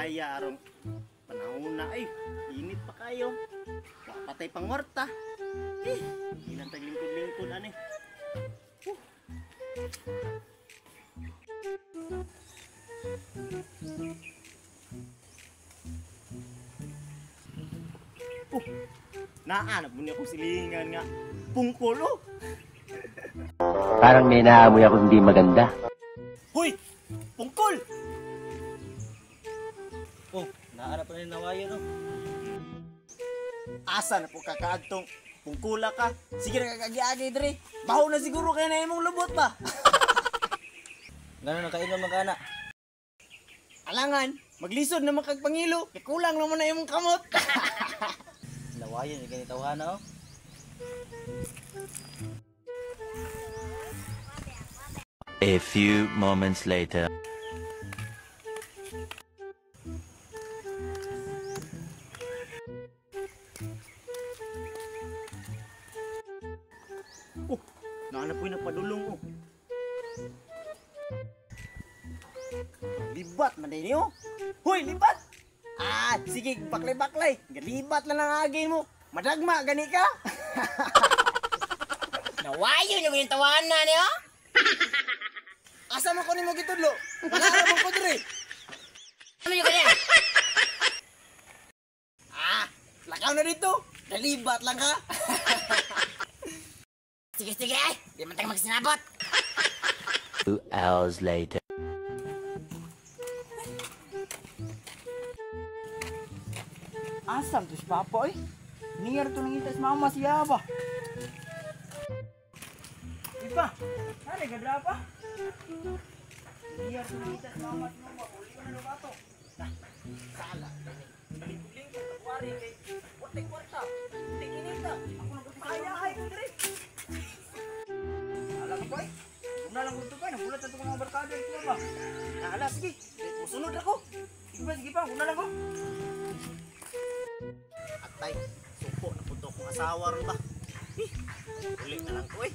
Bisaya arong panahon na ay init pa kayo. Wa patay pangwarta. Eh, ilang taglingkod-lingkod ani. Oh, naanap mo niya akong silingan nga. Pungkol, oh. Parang may naamoy ako hindi maganda. Hoy! Pungkol! Oh, naanap pa rin nawayan, oh. Asa na po kakaadtong pungkula ka? Sige na kakagiagi dre. Baho na siguro kay na imong lubot ba? Gano'n nakainom ang kana. Alangan, maglisod na makagpangilo. Kay kulang naman na imong kamot. Nawayan, yung ganito na, oh. A few moments later. Oh, naanap ko yung nagpadulong, oh. Libat man din niyo. Hoy, libat! Ah, sige, baklay-baklay. Galibat lang ang agin mo. Madagma, gani ka? Nawayo yung yung tawanan niyo. Asa man ko nimo gitudlo? Wala ra man ko diri. Ano yung kanya? Ah, lakaw na dito. Galibat lang ka. Sige, sige ay. Di man tayo magsinabot. 2 hours later. Asam to si Papa eh. Niyar to nangita si Mama siya ba? Ipa, nari ka dra pa? Niyar to nangita si Mama si Mama. Uli ko na lupa to. Sala. Lingkod-lingkod, wari kay watay kwarta. Tinginita. Ako nang payahay ko diri. Ala ka pa eh. Una lang ko to pa. Nagulat na to ko mga barkada dito ba? Ala, sige. Musunod ako. Sige pa, sige pa. Una lang ko. Atay, suko na punto akong asawa ron ba? Eh, uli na lang ko eh.